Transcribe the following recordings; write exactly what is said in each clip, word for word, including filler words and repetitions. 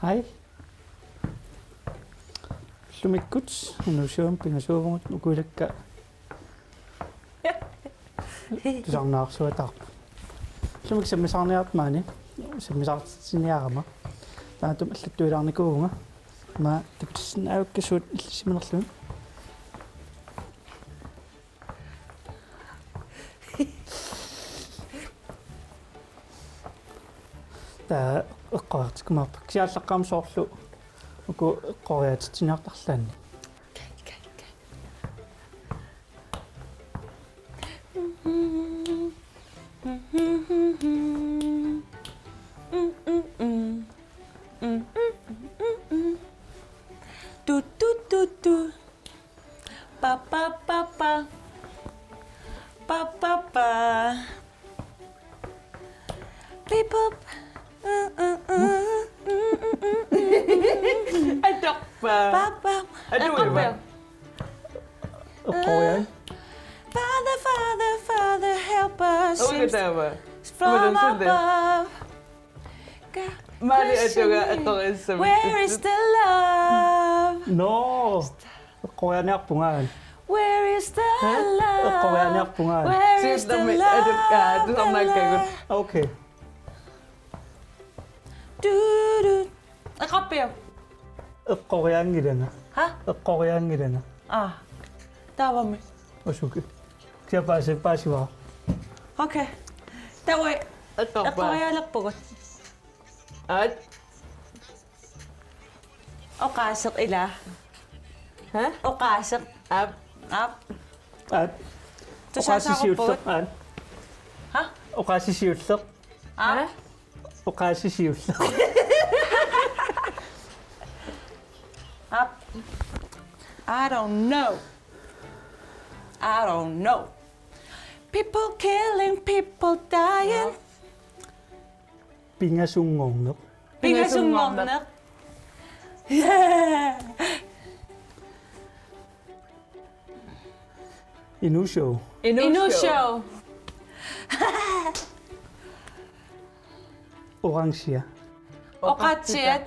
Hej. Ullumikkut Inuussuup pingasuuvugut, uku ilakka tusarnaarsuataarput. Ullumikkut sammisaarniarput maani, sammisaartitsiniarama. Taanna allattuilaarnikuuvunga. Aamma takutissinnaavakka suut illissimanerlugit. Taava eqqoriartikkumaarpara. Kisianni aallaqqaammut soorlu uku eqqoriaatitsiniartarlugit. Tu, tu, tu, tu. Pa, pa, pa, pa. Pa, pa, pa. People. Atorpa. Pa, pa. Atuiva. Atorpa. Eqqoriarlugu. Father, Father, Father, help us. Uga taava. From above. Mali atuga atorissami. Where is the love? No. Eqqoriarniarpunga. Where is the love? Eqqoriarniarpunga. Where is the love? Siullermik atukka tusarnaakkagut. Okay. Du, du. Eqqarpiuk? Eqqoriaanngilanga. Ha? Eqqoriaanngilanga. Aa. Taavami. Usuki. Kisianni paasi-, paasivara. Okay. Taava. Eqqarpa. Eqqoriaalerpugut. Aat. Oqaaseq ila. Ha? Oqaaseq. Aap. Aap. Aat. Tusaasaaruppugut. Oqaasisiulleq. Aat. Ha? Oqaasisiulleq. Aap. Ha? Oqaasisiulleq. Aap. I don't know. I don't know. People killing, people dying. Pingasunngorneq. Pingasunngorneq. Yeah. Inuushow. Inuushow. Orange. Oqaatsiat.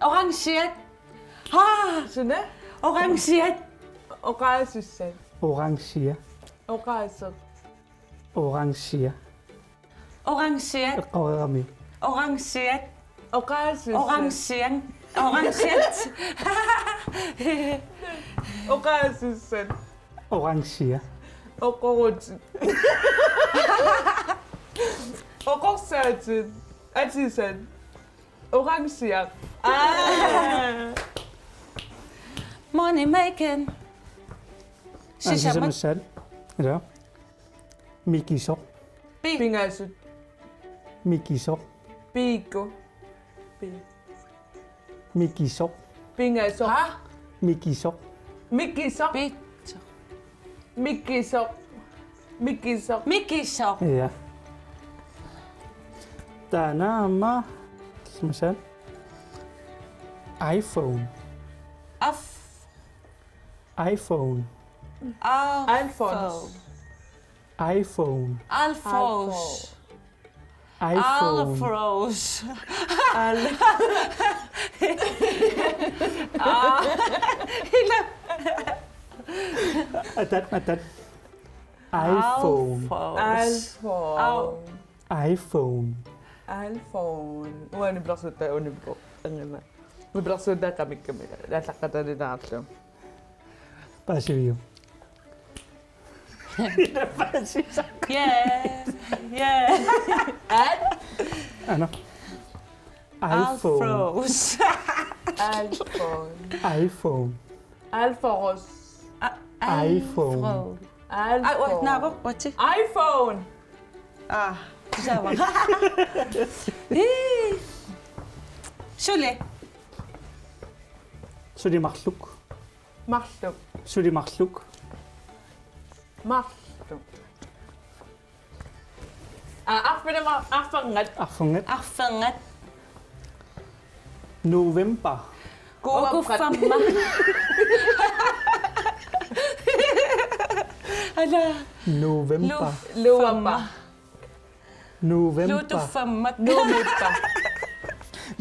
Orange. Ha! Suna? Orange. Oqaasussat. Orange. Oqaaseq. Orange. Orange. Eqqoriarami. Orange. Oqaasussat. Orange. Orange. Oqaasussat. Orange. Oqorutit. Oqorsaatit. Atisat. Orange. Aa. Money making. Sisamat. Sisamat. Ila. Mikisoq. Pi-. Pingasut. Mikisoq. Piiku. Pi-. Mikisoq. Pingasoq. Ha? Mikisoq. Mikisoq. Pi-. Mikisoq. Mikisoq. Mikisoq. Ja. Taanna aamma. Masal. iPhone. Af-. iPhone. Alfons. iPhone. iPhone. Alfons. Alfons. Al-. Ah, ila. Atat, atat. iPhone. Alfons. Alfons. Al-. iPhone. Alfons. Uani nipilersuutaa, uani nipilersuutaa. Angana. Nipilersuutaa qamikkami. Laallaqqataalilaarlu. Paasiviuk? Yeah. Yeah. At? Ano? iPhone. Alfons. Alfons. iPhone. Alfons. A-, iPhone. Alfons. Ah, wait, naavo, wait. iPhone. Ah, tusaavarput. Ii. Suli. Suli marluk. Marluk. Suli marluk. Marluk. Ah, arfineq-mar-, arferngat. Arferngat. Arferngat. November. Kuuaqqat. Ukuffa aamma. Ala. November. Lu-, luamma. November. Lutuffammat. Nuumippa.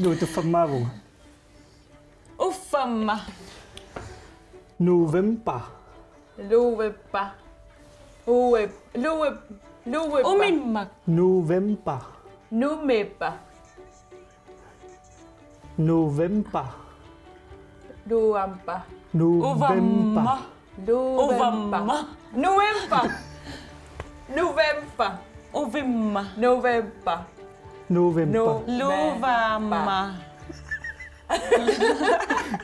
Nuup uffammaavugut. Uffamma. November. Luueppa. Uep-, luep-, lueppa. Umimmak. November. Numeppa. November. Luampa. November. Uvamma. Luempa. Uvamma. Nuempa. Nuempa. Uvimma. November. November. Luvamma.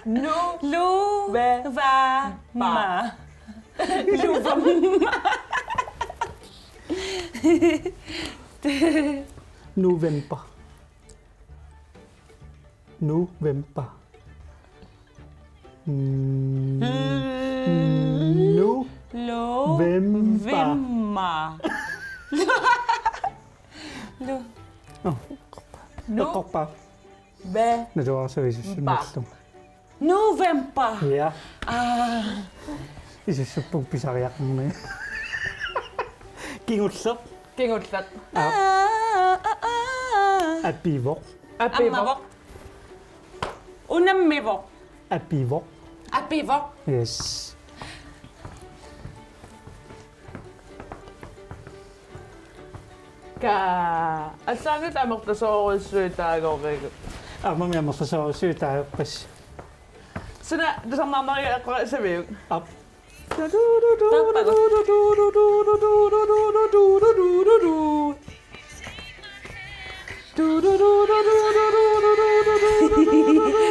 Nu. Luvamma. Luvamma. November. November. Mm. Mm. Nu. Lo. Vempa. Vemma. Lo. Oh. Nu. Eqqorpa. Ve. Naluara savisussunnerlu. November. Ja. Aa. Isussuppuk pisariaqarneri. Kingulleq. Kingulleq. Aa. Aa, aa, aa. Apivoq. Apivoq. Ammavoq. Unammivoq. Apivoq. Apivoq. Yes. Ka. Assaanut amerlasoorujussuitaagoreegut. Aammami amerlasoorujussuitaappassi. Suna tusarnaarneriaqqarissaviuk? Aap.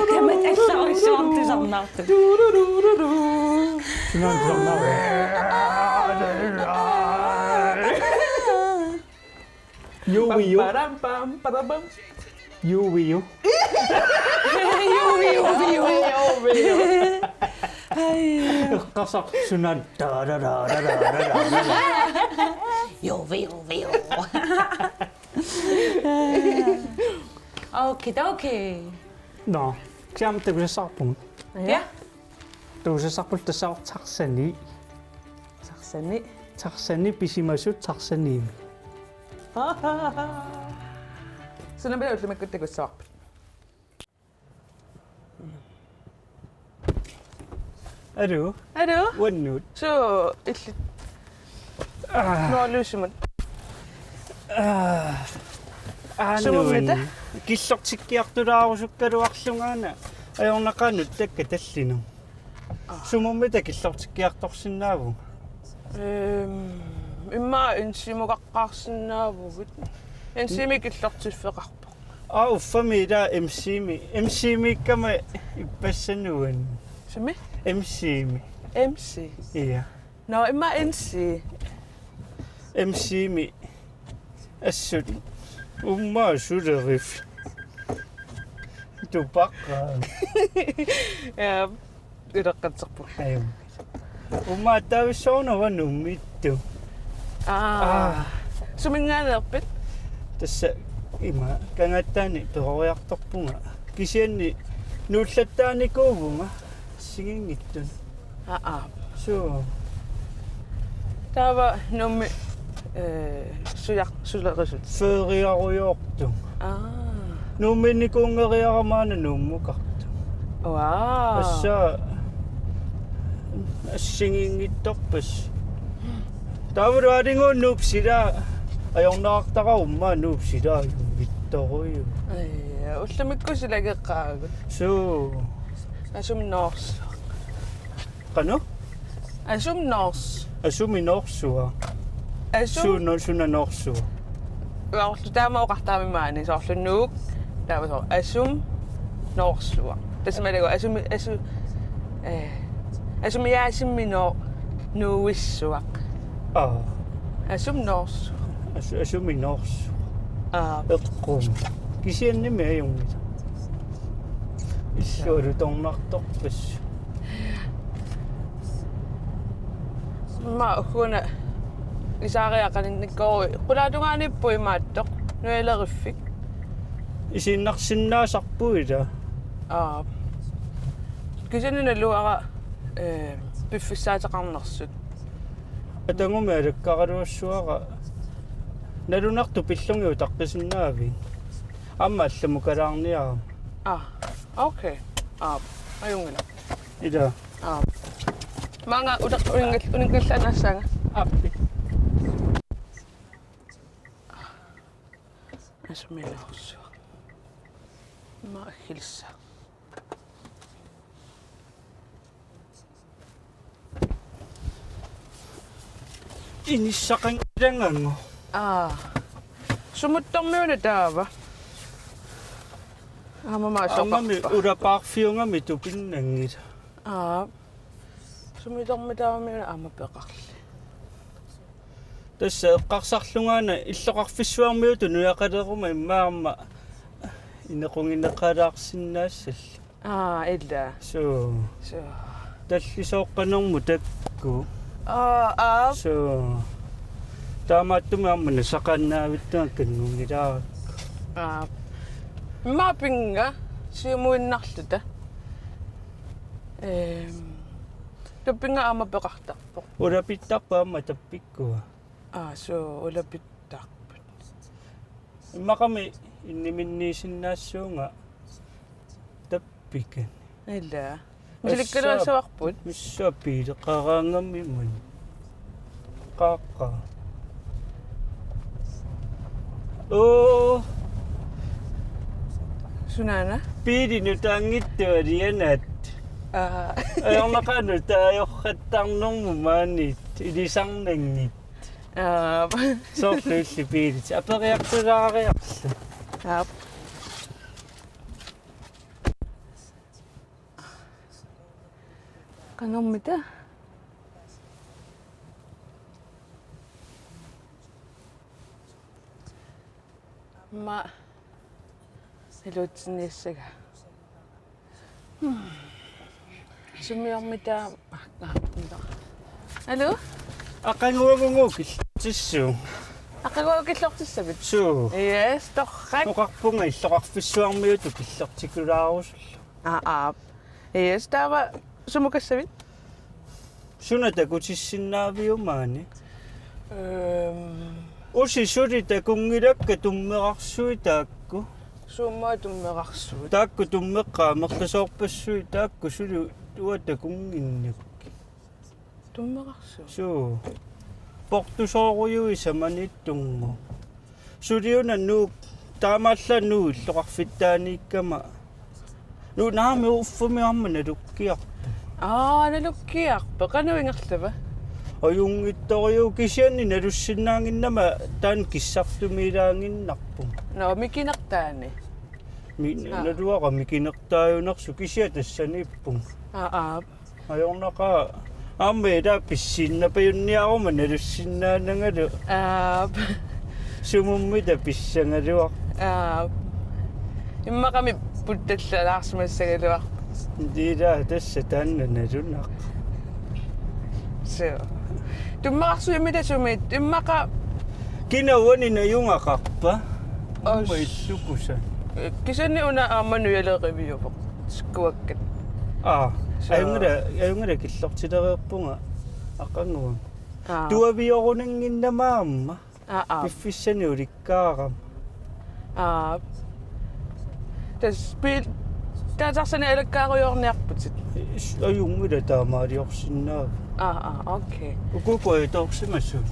Tamat assarissuaq tusarnaartut. Sunaana tusarnaarpa? Juviu. Pam, param, pam, parabam. Juviu. Juviu, juviu. Juviu. Ai. Eqqarsaq sunaana. Da, da, da. Juviu, juviu. Okidoki. Nå, kisianni takusassarpugut. Ja. Takusassarput tassaavoq Tarzani. Tarzani. Tarzani pisimasut Tarzanimi. Sunamila ullumikkut takussavarput? Aluu. Aluu. Uannut. Suu, illit. Aa. Nualuusimut. Aa. Aa, sumummi ta? Nuan. Killortikkiartulaarusukkaluarlungaana. Ajornaqaaq nuttakka tallinut. Aa. Sumummi ta killortikkiartorsinnaavunga? Ehm, immaqa N C-mukaqqaarsinnaavugut. N C-mi killortiffeqarpoq. Aa, uffami ila M C-mi. M C-miikkama ippassanuan. Sumi? M C-mi. M C. Ja. Nå, immaqa N C. M C-mi. Assut. Ummaa suleriffik. Tupaqqa. Ja. Uleqqatserpoq. Ajunngilaq. Ummaa tavissoornava Nuummiittoq. Aa. Aa. Suminngaanneerpit? Tassa ima Kangaatsiaani peroriartorpunga. Kisianni nuullattaarnikuuvunga assigiinngitsunik. Aa, aa. Suu. Taava Nuummi, eh, sujaq sulerisut. Feriarujoortunga. Aa. Nuummiinnikuunngeriarama aana Nuummukartunga. Wow. Tassa assigiinngitsorpassi. Taavalu aalinnguit Nuup silaa ajornartarama Nuup silaa ajunngitsorujuk. Ai, ullumikkut silageqqaagut. Suu. Asumik noorsuaq. Qanoq? Asumik noors-. Asumik noorsuaq. Asum-. Suna, suna noorsuaq? Uagullu taama oqartarami maani soorlu Nuuk. Taama soorlu asumik noorsuaq. Tassa imaluunniit asumi-, asu-, eh, asumiaasimmi noo-, nuuissuaq. Aa. Asumik noorsuaq. Asu-, asumik noorsuaq. Aa. Eqqum. Kisiannimi ajunngilaq. Illualutornartorpassi. Immaqa ugguuna isaariaq qaninnikkoori qulaatungaaniippoq imaattoq nujaleriffik. Isiinnarsinnaasarpugut ila. Aa. Kisianni naluara, eh, piffissaateqarnersut. Atagumi alakkaraluassuara nalunartut pillugit utaqqisinnaavit? Aamma allamukalaarniarama. Aa, okay. Aa, ajunngilaq. Ila. Aa. Maanga uta-, uningal-, uningallaannaassaanga. Aappi. Asumilaarsuaq. Ima hilsa. Inissaqanngilanga. Aa. Sumuttormiuna taava? Aamma maa soqarpa? Aammami ulapaarfiugami tupinnanngilaq. Aa. Sumuttormiuna taavamiuna aamma peqarli. Tassa eqqarsarlungaana illoqarfissuarmiutut nujaqaleruma immaqa aamma inequgineqalaarsinnaassallugu. Aa, ila. Suu. Suu. Tallisooqqanermut takkua. Aa, aa. Suu. Taamaattumik aamma nasaqaannaavittunga kanngunngilaarakku. Aa. Immaqa pinnga siumuinnarluta. Ehm. Taava pinnga aamma peqartarpoq. Ulapittarput aamma tappikkua. Aa, suu, ulapittarput. Immaqami inniminniisinnaassuunga tappikani. Ila. Misilikkaluassavarput? Missaa piileqaraangamimman. Qaaqqa. Oo. Sunaana? Biilinut taanngittualianat. Aa. Ajornaqaanut taajorrattarnermut maaniit ilisarnanngit. Aap. Soorlu illit biilit. Aperiartulaariarlugu. Aap. Qanormita? Ma iluatsinniassagaa. Hmm. Sumiormita. Aluu? Aqaguagunnguuq killortissuunga. Aqaguagu killortissavit? Suu. Yes, torrak. Oqarpunga illoqarfissuarmiutut killortikulaarusullugu. Aa, aap. Yes, taava sumukassavit? Suna takutissinnaaviuk maani? Ehm. Usi suli takunngilakka tummerarsuit taakku. Suummaa tummerarsuit? Taakku tummeqqaat amerlasoorpassuit taakku suli uanga takunnginnakkit. Tummerarsuit? Suu. Portusoorujuit samaniittunngooq. Suliuna Nuuk, taamaallaat Nuuk illoqarfittaaniikkama. Nuuk naamik uffami aamma nalukkiarpoq. Aa, nalukkiarpoq. Qanoq ingerlava? Ajunngitsorujuuvoq kisianni nalussinnaannginnama taanna kissartumiilaannginnarpunga. Nå, mikinertaani. Mi-, aa. Naluara mikinertaajunersoq kisianni tassaniippunga. Aa, aa. Ajornaqaaq aamma ila pissinnaapajunniaruma nalussinnaanangalu. Aap. Sumummi tapissagaluaq. Aap. Immaqami puttallalaarsimassagaluaq. Ila tassa taanna nalunaq. Suu. Tummerarsuit imita sumit? Immaqa. Kina uani najugaqarpa? Os. Aamma illukusa. Kisianni una aamma nujaleriviuvoq. Sikkuakkat. Aa, suu. Ajunngilaq, ajunngilaq killortilereerpunga aqaguagu. Aa. Tuaviorunannginnama aamma. Aa, aa. Piffissani ulikkaarama. Aa. Tassa bil-, taava tassani alakkaarujoorniarputit. Is-, ajunngilaq taamaaliorsinnaavoq. Aa, aa, okay. Ukuuku ajutoorsimasut?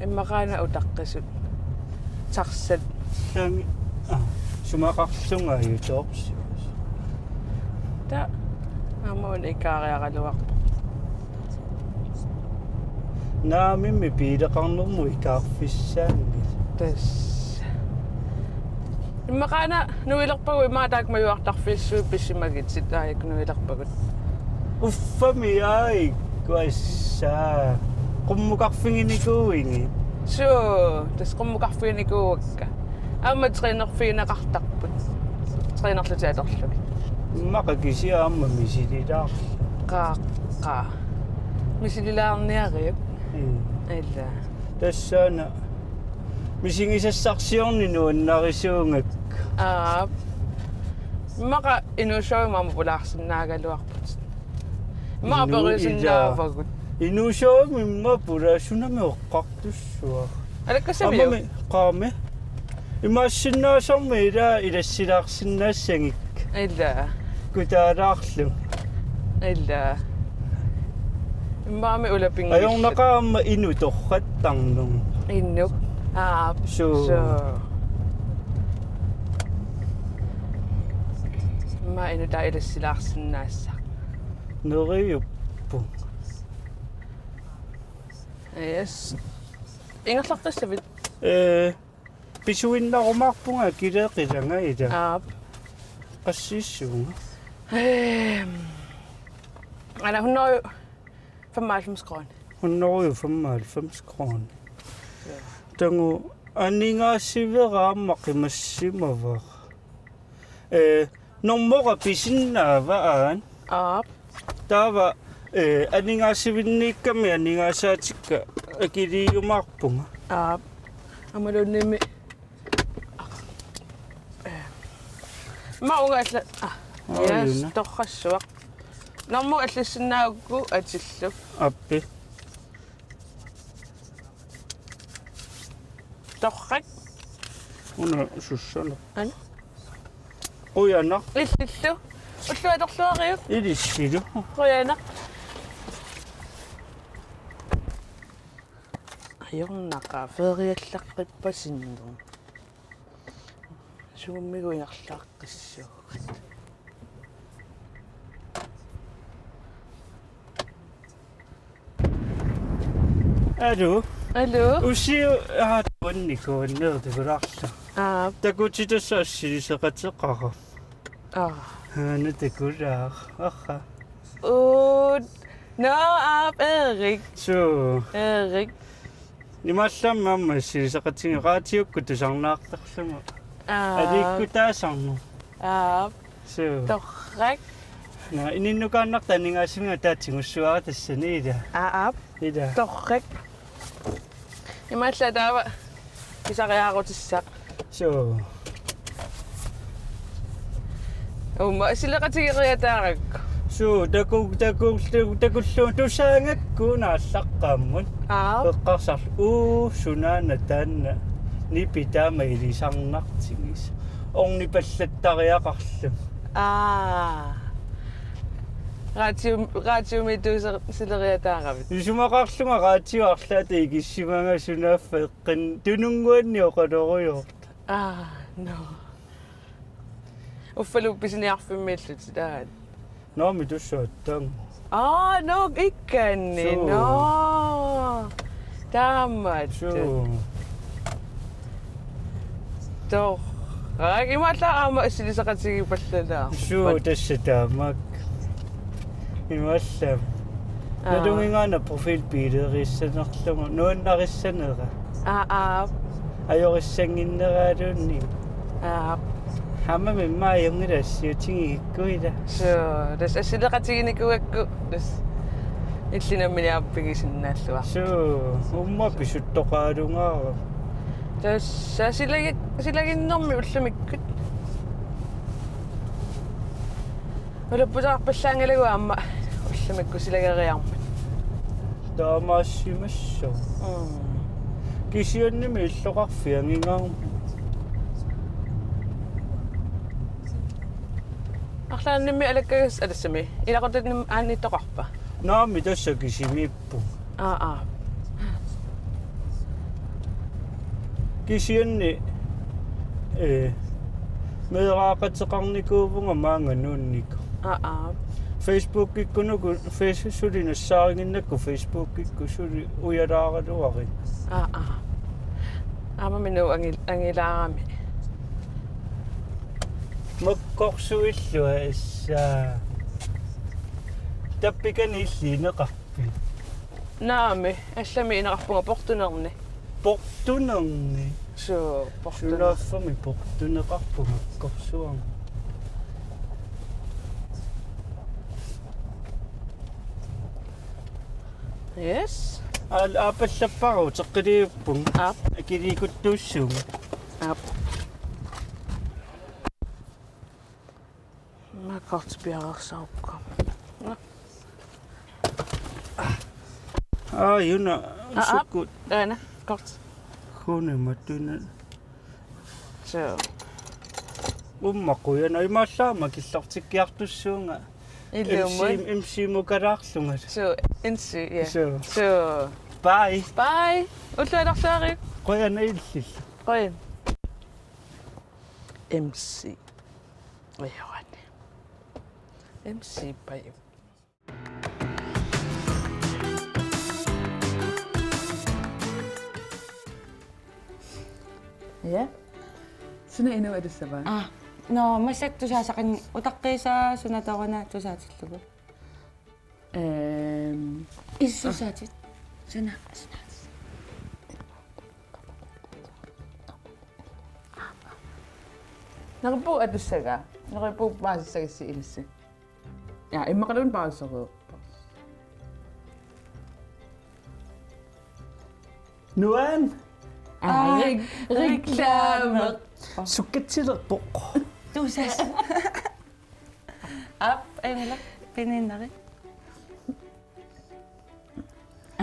Immaqaana utaqqisut. Taxat. Langi. Aa, sumaqarlunga ajutoorsimasut. Taava aamma una ikaariaraluarpoq. Naamimmi biileqarnermut ikaarfissaanngilaq. Tassa. Immaqaana nuilerpagut imaattoq majuartarfiissuit pisimagitit aajuku nuilerpagut. Uffami aajuku assaa. Qummukarfiginikuuigit? Suu, tassa qummukarfiginikuuakka. Aamma trænerfigineqartarput. Trænerlutik atorlugit. Immaqa kisianni aamma misililaarlunga. Qaaqqa. Misililaarniariuk. Mm. Ila. Tassaana misigisassarsiorneq nuannarisuugakku. Aap. Immaqa inuussuarmi aamma pulaarsinnaagaluarput. Immaqa Inu-, aperisinnaavagut. Ila. Inuussuarmi immaqa pulaarsinnaammat oqqartussuaq. Alakkassamiuk? Aammami qaami. Imaassinnaasarmi ila ilassilaarsinnaassagit. Ila. Kutaalaarlu. Ila. Immaqa ulapinngillat. Ajornaqaaq aamma inuk torrattarneq. Inuk. Aap. Suu. Suu. Immaqa inuk taava ilassilaarsinnaassaq. Neriuppoq. Yes. Ingerlaqqissavit? Ee, pisuinnarumaarpunga akileeqilanga ila. Aap. Qassiissuunga? Ehm. Ana hundrede femoghalvfems kroner. Hundrede femoghalvfems kroner. Ja. Taanna aningaasivera aamma qimassimavara. Ee, normuga pisinnaava aana? Aap. Taava, ee, aningaasivinniikkami aningaasaatikka akiliiumaarpunga. Aap. Aammaluunniimmi. Maunga alla. Ah. Aa, yes, juuna. Torrassuaq. Normu allassinnaagukku atillu. Appi. Torrak. Una sussana. An? Qujanaq. Illillu. Ulluatorluariuk. Ilissilu. Qujanaq. Ajornaqaaq feeriallaqqippasinnermi. Suummigut ingerlaqqissuugut. Aluu. Aluu. Usiu aatuanni kuanneertikulaarlu. Aap. Takutitassa assiliseqateqarama. Aa. Aana takulaaq. Aha. Uut. Nå, aap, Erik. Suu. Erik. Imaallaat aamma assiliseqatigiuk raatiukkut tusarnaartarlugu. Aap. Aliikkutaasarneq. Aap. Suu. Torrak. Naa, ininnukaannarta aningaasivinga taava tigussuara tassani ila. Aap. Ila. Torrak. Imaallaat taava pisariaarutissaq. Suu. Uuma sileqatigeriataarakku. Suu, taku-, taku-, taku-, takullugu tusaagakku naallaqqaammut. Aap. Eqqarsarlu, uu, sunaana taanna. Nipi taama ilisarnartigisoq. Ornipallattariaqarluni. Aa. Radio, radiomiittuusileriataaravit? Isumaqarlunga radio arlaata ikissimanga sunaaffa eqqan tununnguanni oqalorujoorta. Aa, nå. Uffalu pisiniarfimmiillutit taanna? Naamik, tassa aatsaannguaq. Aa, nå, ikkanni, suu, nå. Taamaattoq. Suu. Torrak, imaallaat aamma assiliseqatigiipallalaarpat. Suu, tassa taamaakka. Imaallaat. Aa. Nalunnginngaanniit profilbillederissanerlugu nuannarissanera. Aa, aap. Ajorissannginneraaluunniit. Aap. Aamma immaqa ajunngilaq assiutigigikkukku ila. Suu, tassa assileqatiginikuugakku tassa illit nammineq aappigisinnaalluarput. Suu, uuma pisuttoqaalugaara. Tassa silagi-, silaginnermi ullumikkut. Ulapputarpallaanngilaq aamma ullumikkut silageriarmat. Taamaassimassaaq. Mm. Kisiannimi illoqarfianngikkaluarpoq. Arlaannimmi alakkagas-, alassami. Ilaqutannimmi aaniittoqarpa? Naamik, tassa kisimiippunga. Aa, aa. Kisianni, ee, meeraaqateqarnikuuvunga maanga nuunnikoq. Aa, aa. Facebookikkunuku, Face-, suli nassaarinnginnakku Facebookikkut suli ujalaaraluarit. Aa, aa. Aamma minut angil-, angilaarami. Makkorsuillua issa. Tappikani illit ineqarpit? Naamik, allami ineqarpunga portunerni. Portunerni? Suu, portunerni. Sunaaffami portuneqarpunga makkorsuarmi. Yes. Al-, aappallappara uteqqiliuppunga. Aap. Akiliikuttuussuunga. Aap. Makkortut piareersarukku. Nå. Aa, juuna. Aa, aap. Sukkut. Aana, kort. Hune matuna. Suu. Uumma qujanaq, imaallaat makillortikkiartussuunga. Ilumut. M C, M C-mukalaarlunga. Suu, M C, ja. Suu. Suu. Bye. Bye. Ullualarsuaruk. Qujanaq illillu. Qujan. M C. Ajorani. M C bye. Ja. Suna inuit atussava? Aa. Nå, massakkut tusaasaqanngilaq, utaqqiisaa suna tamarmi tusaatillugu. Ehm. Issusaatit. Suna, suna. Neriuppugut atussagaa. Neriuppugut paasissagissi ilissi. Ja, immaqaluunniit paasissagu. Nuan. Aa, re-, reklame. Sukkatsilerpoq. Tusass. Aap, ajunngilaq, pininneri.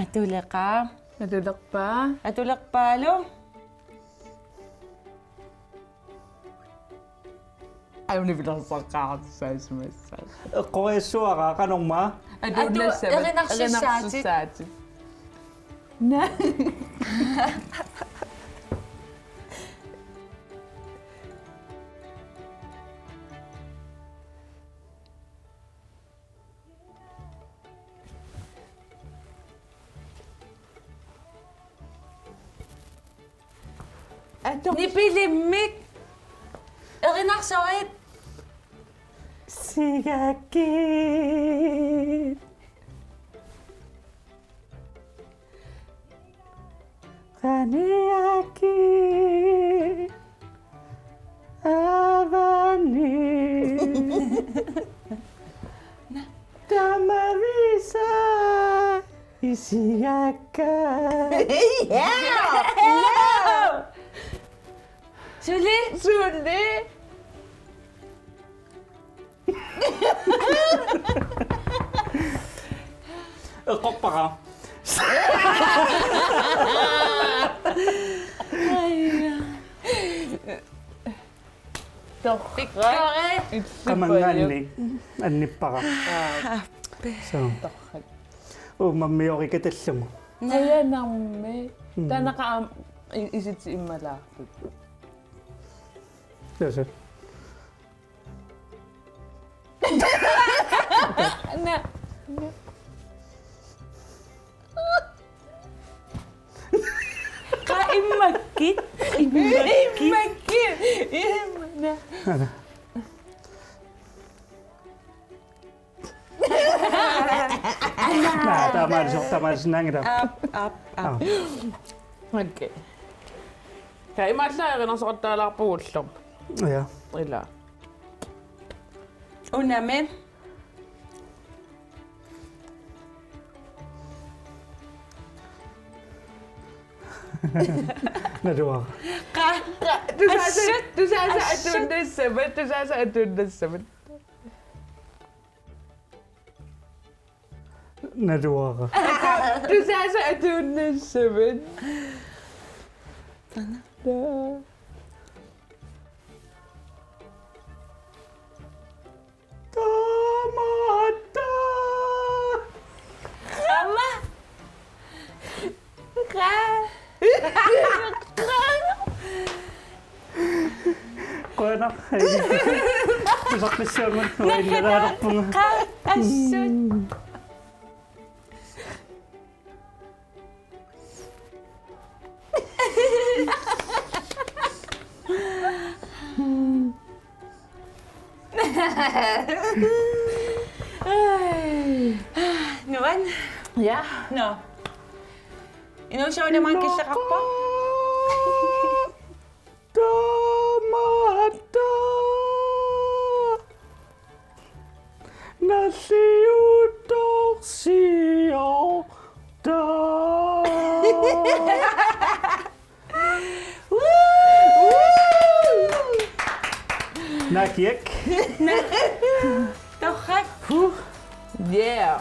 Atuleqaaq. Atulerpaa. Atulerpaalu. Ajunngilaq, pilersaqqaartussaasimassaaq. Eqqoriassuara, qanormaa? Atu-, erinarsussaatit. Erinarsussaatit. Naa. Atu-, nipilimmik. Erinarsorit. Sigakkit. Qaniakkit. Avani. Tamavisa. Isigakka. Yeah! No! Suli? Suli? Eqqorpara. Aija. Torrak. Pikkori. Qamangaanni annippara. Aa. Suu. Torrak. Uummammioq ikatallugu. Ajanarmi. Mm. Taanna aamma i-, isitsit immalaarput. Tassa. Naa. Qaa immakkit. Immakkit. Immakkit. Imma-, naa. Naa, taamaalisoq, taamaalisinnaanngilaq. Aap, aap, aap. Aap. Okay. Ka imaallaat erinarsoqattaalaarpugut ulloq. Ja. Ila. Unami. Naluara. Qa-, qa-, tusaasa-, assut, tusaasa assut. Atuinnassavat, tusaasa atuinnassavat. Naluara. Tusaasa atuinnassavat. Ana. Taa. Tamatta. Ama. Qa-, qa-, Qujanaq. Tusaqqissuunga uinnalerpunga. Qa-, assut. Nuan? Ja. Nå. Inuushow tamaanga killeqarpoq. Tamatta. Nalliuttorsiortoq. Nakiak. Torrak. Huh. Yeah.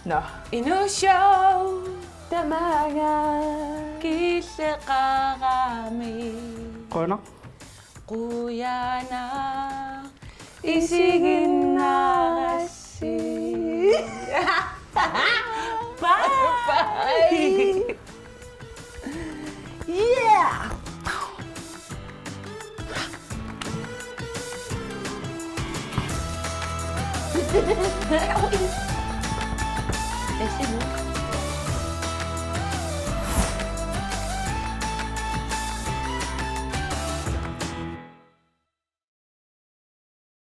Nå. Inuushow. Tamaanga. Killeqarami. Qujanaq. Qujanaq isiginnaarassi. Bye. Bye. Yeah. Merci beaucoup.